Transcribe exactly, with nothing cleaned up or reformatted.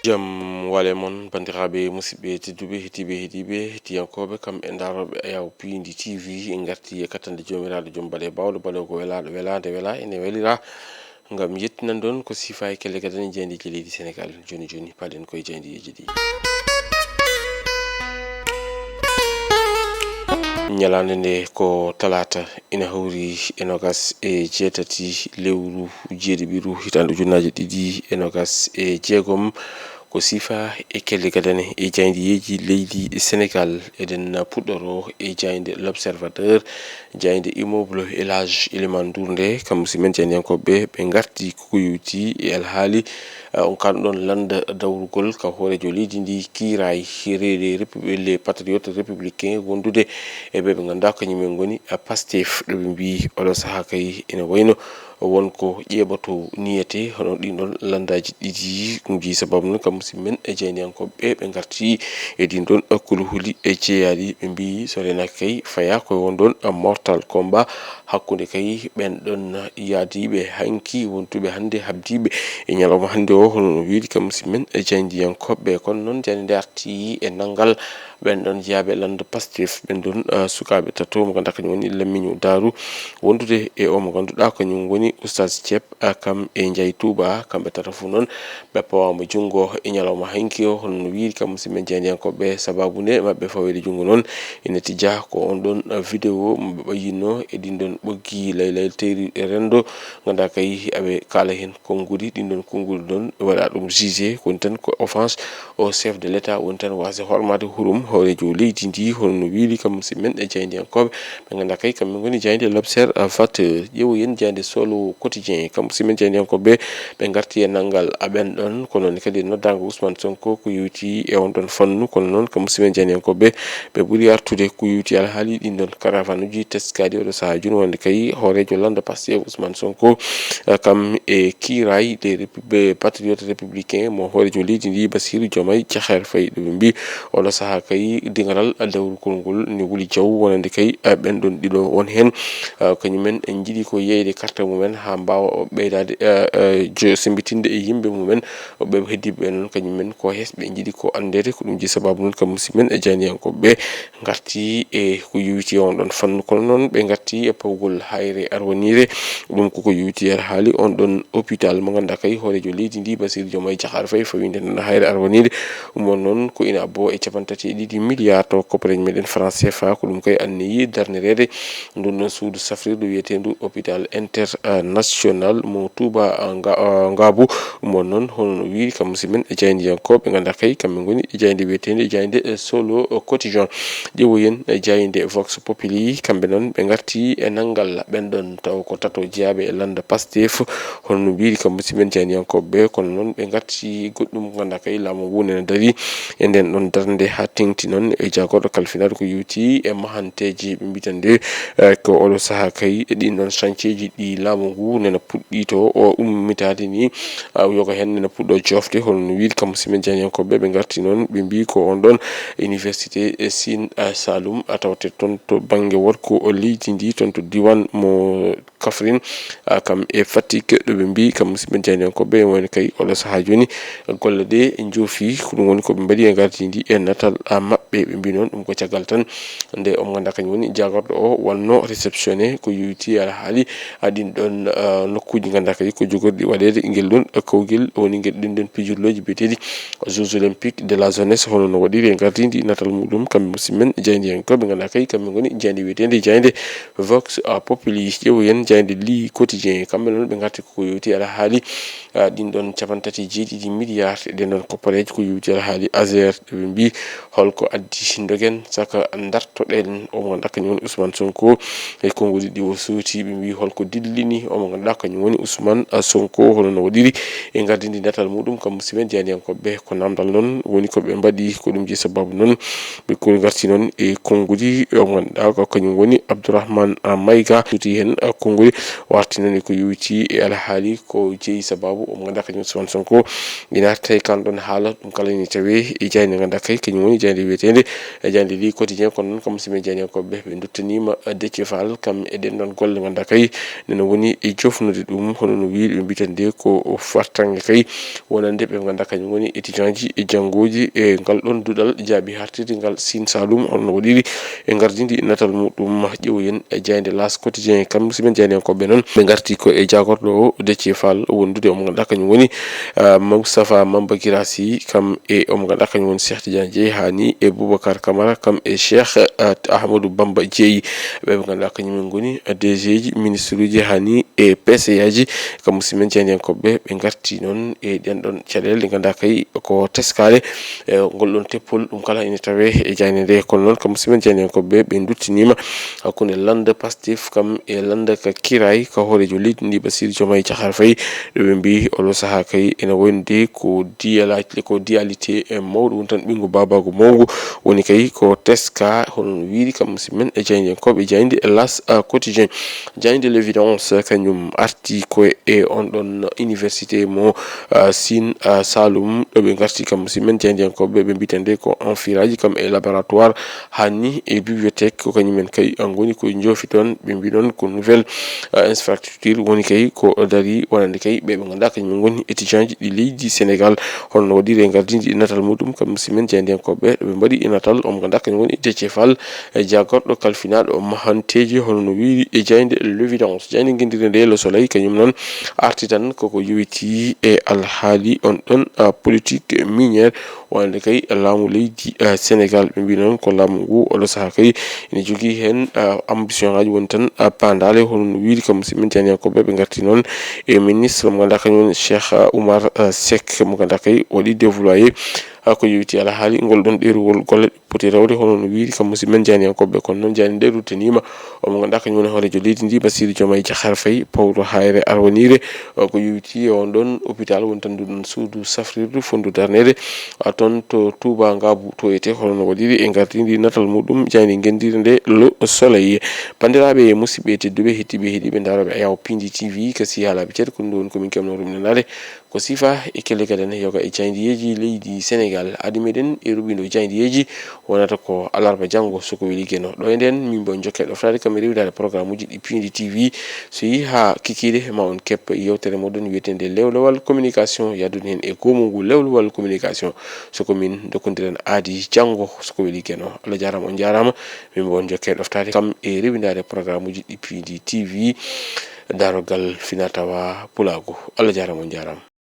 Jam wale mon, banndiraaɓe, musidɓe tedduɓe, heɗiiɓe, heɗiiɓe, heɗiyankooɓe, kam e ndaarooɓe Ayaw Piindi T V, en ngarti e kattanɗe Joomiraaɗo, Joom baɗe bawɗo, baɗe ko welaaɗo, welaande, welaa, ene welira, ngam yettinan ɗon ko siifa e kelle gadane jaayndeeji leydi Senegaal. Jooni, jooni, paaɗen koye jaayndeeji ɗi. Ñalaande nde ko talaata, ina hawri e nogas e jeetati lewru jeeɗiɓiru, hitaande ujunnaaje ɗiɗi e nogas e jeegom. Ko siifa e kelle gadane e jaayndeeji leydi Senegaal. Eɗen puɗɗoro e jaaynde L'Observateur, jaaynde immeuble El Hadj Elimane Ndour nde, kam si men jaayndiyankooɓe ɓe ngarti ko yowti e alhaali, eh, on kan ɗon lannda dawrugol ka hooreejo leydi ndi kiiraay reede Répu-, les Patriotes Républicains wondude e ɓe ɓe ngannduɗaa kañumen ngoni, eh, Pastef, ɗo ɓe mbii oɗo sahaa kay ene wayno won ko ƴeeɓoto niyete hono ɗin ɗon lanndaaji ɗiɗi. Ɗum jeyi sababu noon kam musidɓe men e jaayndiyankooɓe ɓe ngarti e ɗin ɗon kuluhuli e jeeyaaɗi. Ɓe mbii so renaka kay fayaa koye won ɗon mortal combat hakkunde kay ɓen ɗon yaadiiɓe hanki wontuɓe hannde habdiiɓe e ñalawma hannde o, hono no wiiri kam musidɓe men e jaayndiyankooɓe. Kono noon jaaynde nde arti e nanngal ɓen ɗon jeyaaɓe lannda Pastef, ɓen ɗon, ah, sukaaɓe tato mo ngannduɗaa kañum woni Lammiño Daaru, wondude e o mo ngannduɗaa kañum woni Oustaz Thiep, ah, kam e Njaay Tuuba, kamɓe tato fof noon ɓe pawaama junngo e ñalawma hanki o, hono no wiiri kam musidɓe men jaayndiyankooɓe. Sababu nde maɓɓe faweede junngo noon ina tija ko on ɗon, ah, vidéo mo ɓe ɓayyinno e ɗin ɗon ɓoggi laylaylteeri e renndo, ngannduɗaa kay aɓe kaala heen konngudi, ɗin ɗon konngudi ɗon waɗa ɗum jugé, ko woni tan ko offense au chef de l'État, woni tan waasde hormaade hurum hooreejo leydi ndi, hono no wiiri kam musidɓe men e jaayndiyankooɓe, ɓe ngannduɗaa kay kamɓe ngoni jaaynde L'Observateur. Ƴeewoyen jaaynde Solo Quotidien, kam musidɓe men jaayndiyankooɓe, ɓe ngarti e nanngal aɓen ɗon, ko noon kadi noddaango Ousmane Sonko ko yowti e on ɗon fannu, kono noon kam musidɓe men jaayndiyankooɓe, ɓe ɓuri artude ko yowti alhaali ɗin ɗon caravane uji teskaaɗi oɗo sahaa jooni, wonde kay hooreejo lannda Pastef Ousmane Sonko, eh, kam e kiiraay les Répu-, ɓe Patriotes Républicains mo hooreejo leydi ndi Bassirou Diomaye Diakhar Faye, ɗo ɓe mbii oɗo sahaa kay dingaral dawrugol ngol ne wuli jaw, wonande kay, eh, ɓen ɗon ɗiɗo won heen, eh, kañumen en njiɗi ko yeeyde carte mumen haa mbaawa o ɓeydaade, eh, eh, jo-, semmbitinde e yimɓe mumen, ɓe heddiiɓe ɓe noon kañumen ko hees ɓe njiɗi ko anndeede. Ko ɗum jeyi sababu noon kam musidɓe men e jaayndiyankooɓe ɓe ngarti e ko yowiti on ɗon fannu. Kono noon ɓe ngarti e pawgol hayre arwaniire, ɗum koko yowiti alhaali on ɗon hôpital mo ngannduɗaa kay hooreejo leydi ndi Bassirou Diomaye Diakhar Faye fawinde nana hayre arwaniire. Ɗum won noon ko ina abbo e capanɗe tati e ɗiɗi milliards tawa koppareeji meɗen franc C F A, ko ɗum kay anniyi darnireede ndun ɗon suudu safrirdu wiyeteendu hôpital international mo Touba, ah, Nga-, ah, Ngaabu. Ɗum won noon hono no wiiri kam musidɓe men e jaayndiyankooɓe, ɓe ngannduɗaa kay kamɓe ngoni e jaaynde wiyeteende jaaynde, eh, Solo Quotidien. Ƴeewoyen, eh, jaaynde Vox Populi, kamɓe noon ɓe ngarti e nanngal ɓen ɗon taw ko tato jeyaaɓe e lannda Pastef, hono no wiiri kam musidɓe men jaayndiyankooɓe ɓe, kono noon ɓe ngarti goɗɗum ko ngannduɗaa kay laamu ngu nena darii e nden ɗon darnde haa teŋti noon e jaagorɗo kalfinaaɗo ko yowti e mahanteeji ɓe mbiyata nde, eh, ko oɗo sahaa kay e ɗin ɗon sancieeji ɗi laamu ngu nena puɗɗii to o ummitaade ni, ah, yoga heen nena puɗɗo joofde, hono no wiiri kam musidɓe men jaayndiyankooɓe ɓe, ɓe ngarti noon ɓe mbii ko on ɗon université, eh, Sine, ah, Saloum, ah, tawte toon to bannge worko o leydi ndi, toon to diiwaan mo Kaffrine, ah, kam e Fatick, ɗo ɓe mbii kam musidɓe jaayndiyankooɓe woni kay oɗo sahaa jooni golle ɗe njoofi, ko ɗum woni ko ɓe mbaɗi e ngardiindi e natal, ah, maɓɓe. Ɓe mbii noon ɗum ko caggal tan nde omo ngannduɗaa kañum woni jaagorɗo o wonno réceptionné ko yowiti alhaali, ah, ɗin ɗon, ah, nokkuuji ngannduɗaa kadi ko jogorɗi waɗeede ngel ɗon kawgel woni ngel ɗin ɗon pijirlooji biyeteeɗi Jeux Olympiques de la Jeunesse, hono no waɗiri e ngardiindi natal muɗum kamɓe musidɓe men jaayndiyankooɓe ngannduɗaa kay kamɓe ngoni jaaynde wiyeteende jaaynde Vox, ah, Populi. Ƴeewoyen jaaynde Le Quotidien, kamɓe noon ɓe ngarti ko yowiti alhaali, ah, ɗin ɗon capanɗe tati e jeeɗiɗi milliards e ɗen ɗon koppareeje ko yowiti alhaali Azer. Ɓe mbii holko addi ndogen saka dartoɗen omo ngannduɗaa kañum woni Ousmane Sonko e konngudi ɗi o sooti. Ɓe mbii holko dillini omo ngannduɗaa kañum woni Ousmane, ah, Sonko, hono no waɗiri e ngardiindi natal muɗum kam musidɓe men jaayndiyankooɓe ɓe. Ko naamndal noon woni ko ɓe mbaɗi, ko ɗum jeyi sababu noon ɓe ko ngarti noon e konngudi, eh, mo ngannduɗaa ko kañum woni Abdourahmane, ah, Maïga, suuti heen, ah, konngudi warti noon e ko yowiti e alhaali ko jeyi sababu omo ngannduɗaa kañum Ousmane Sonko ina arta e kan ɗon haala. Ɗum kala ina tawe e jaaynde ngannduɗaa kay kañum woni jaaynde wiyeteende, eh, jaaynde Le Quotidien, kono noon kam musidɓe jaayndiyankooɓe ɓe, ɓe ndottaniima, eh, Déthié Fall kam e ɗen ɗon golle ngannduɗaa kay nena woni e jofnude ɗum, hono no wiiri ɓe mbiyata nde ko fartaŋŋe kay wonande ɓe ngannduɗaa kañum woni étudiant ji e janngooji e ngal ɗoon duɗal jaabi hartirde ngal Sine Saloum, hono no waɗiri e ngardindi natal muɗum. Ƴeewoyen e jaaynde L'As Quotidien, kam si men jaayndiyankooɓe noon, ɓe ngarti ko e jaagorɗo o Déthié Fall wondude omo ngannduɗaa kañum woni, ah, Moustapha Mamba Guirassy, kam e omo ngannduɗaa kañum woni Cheikh Tidiane Dièye, haa ni e Boubacar Camara, kam e Cheikh, ah, Ahmadou Bamba Dièye. Ɓe ɓe ngannduɗaa kañum en ngoni, ah, D G ji, ministre uji, haa ni e P C A ji, kam si men jaayndiyankooɓe ɓe ngarti noon e ɗen ɗoon caɗeele ɗe ngannduɗaa kay ko teskaade e ngol ɗoon teppol. Ɗum kala ina tawee e jaaynde nde. Kono noon, kam si men jaayndiyankooɓe ɓe nduttiniima hakkunde lannda Pastef kam e lannda ka Kiraay, ka hooreejo leydi ndi Bassirou Diomaye Diakhar Faye, ɗo ɓe mbiyi oɗo sahaa kay ina wonde ko diyalaaji, ko diyalité e mawɗo woni tan ɓinngu baabaagu mawngu woni kay ko teska, hono no wiiri kam si men e jaayndiyankooɓe jaaynde L'As, ah, Quotidien. Jaaynde L'Évidence kañum arti ko e on ɗon université mo, ah, Sine, ah, Saloum, ɗo ɓe ngarti kam si men jaayndiyankooɓe ɓe mbiyata nde ko enfiraaji kam e laboratoire, haa ni e bibliothèque, ko kañum en kay ngoni ko njoofi toon. Ɓe mbi noon ko nouvelle, ah, infrastructure woni kay ko dari wonande kay ɓe ɓe ngannduɗaa kañum ngoni étudiant ji ɗi leydi Sénégal, hono no waɗiri e ngardindi natal muɗum kam si men jaayndiyankooɓe ɓe mbaɗi e natal omo ngannduɗaa kañum woni Déthié Fall, e jaagorɗo kalfinaaɗo mahanteeji, hono no wiiri e jaaynde L'Évidence. Jaaynde ngenndiire nde Le Soleil kañum noon arti tan koko yowitii e alhaali on ɗon, ah, politique minière wonande kay laamu leydi, ah, Sénégal. Ɓe mbi noon ko laamu ngu oɗo sahaa kay ene jogii heen, ah, ambition ngaji woni tan, ah, paandaale, hono no wiiri kam si men jaayndiyankooɓe ɓe ngarti noon e ministre mo ngannduɗaa kañum woni Cheikh, ah, Oumar, ah, Seck mo ngannduɗaa kay waɗi dévoilé, ah, ko yowitii alhaali ngol ɗon ɗeerugol golle poti rewde, hono no wiiri kam musidɓe men jaayndiyankooɓe. Kono noon jaaynde nde ruttaniima omo ngannduɗaa kañum woni hooreejo leydi ndi Bassirou Diomaye Diakhar Faye, pawɗo haayre arwaniire, o ko yowitii e on ɗon hôpital woni tan ndu ɗon suudu safrirdu fonndu darneede, a, toon to Touba Ngabou toyete, hono no waɗiri e ngardindi natal muɗum jaaynde ngenndiire nde Le Soleil. Banndiraaɓe e musidɓe tedduɓe, heɗtiiɓe, heɗiiɓe, ndaarooɓe Ayaw Pindi T V, ka sii haalaaɓe ceede, ko ɗum ɗo woni ko min keɓno rumnanaade. Ko sifa e kelle kadi ene yoga e jaayndiyeeji leydi Senegaal. Adi meɗen e ruɓindo jaayndiyeeji wonata ko alarba janngo, so ko weli Geno. Ɗo e nden, min mbo jokke ɗoftaade kam e rewindaade programme uji ɗi Pindi T V. So yi haa kikiiɗe, ma on keɓ yewtere moɗon wiyeteende Lewlewal Communication, yaddude heen e goomu ngu Lewlewal Communication. So ko min dokkondiren aadi janngo, so ko weli Geno. Allah jaaraama, on jaaraama. Min mbo jokke ɗoftaade kam e rewindaade programme uji ɗi Pindi T V, Darogal Finatawa Pulaagu. Allah jaaraama, on jaaraama.